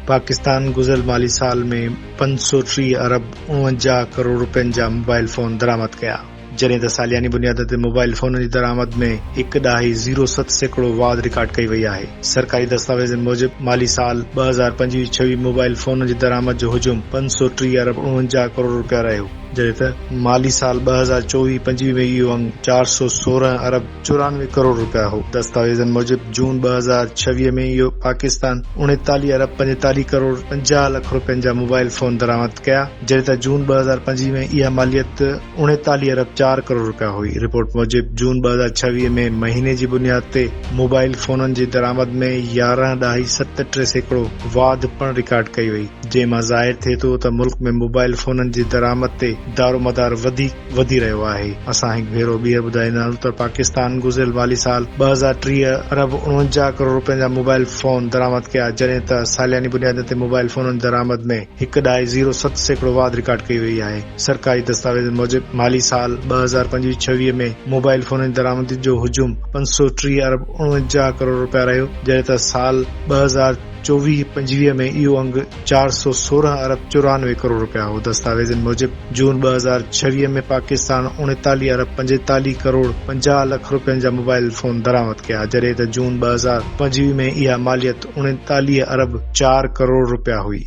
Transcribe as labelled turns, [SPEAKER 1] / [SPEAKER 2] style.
[SPEAKER 1] پاڪستان گذريل مالي سال ۾ 530 ارب 49 ڪروڙ رپين جا موبائل فون درآمد ڪيا، جڏهن ته سالياني بنيادن تي موبائل فونن جي درآمد ۾ هڪ ڏهائي زيرو 7% واڌ رڪارڊ ڪئي وئي آهي. سرڪاري دستاويزن موجب مالي سال 2025 26 موبائل فونن جي درآمد جو حجم 530 ارب 49 ڪروڙ رپيا رهيو، جڏهن ته مالي سال 2024 25 ۾ اهو انگ 416 ارب 94 ڪروڙ رپيا هو. دستاويزن موجب جون 2026 ۾ اهو پاڪستان 39 ارب 45 ڪروڙ 50 لک رپين جا موبائل فون درآمد ڪيا، جڏهن ته جون 2025 ۾ اها ماليت 39 ارب 4 ڪروڙ رپيا هئي. رپورٽ موجب جون 2026 ۾ مهيني جي بنياد تي موبائل فونن جي درآمد ۾ يارهن ڏهائي ست ٽي سيڪڙو واڌ پڻ رڪارڊ ڪئي وئي. جنهن مان ظاهر ٿئي ٿو ته ملڪ ۾ موبائل فونن جي درآمد تي دارومدار وڌيڪ وڌي رهيو آهي. اسان هڪ ڀيرو ٻيهر ٻڌائيندا هلون ته پاڪستان گذريل مالي سال 2030 ارب 49 ڪروڙ رپين جا موبائل فون درآمد ڪيا جڏهن ته سالياني بنيادن تي موبائل فونن جي درآمد ۾ هڪ ڏهائي زيرو 7% واڌ رڪارڊ ڪئي وئي آهي. سرڪاري دستاويزن موجب مالي سال 2025 26 ۾ موبائل فونن جي درآمد جو حجم 530 ارب 49 ڪروڙ رپيا رهيو جڏهن ته سال 2024 25 ۾ اهو انگ 416 ارب 94 ڪروڙ رپيا هو. دستاويزن موجب جون 2026 ۾ پاڪستان 39 ارب 45 ڪروڙ 50 لک رپين جا موبائل فون درآمد ڪيا، جڏهن ته جون 2025 ۾ اها ماليت 39 ارب 4 ڪروڙ رپيا هئي.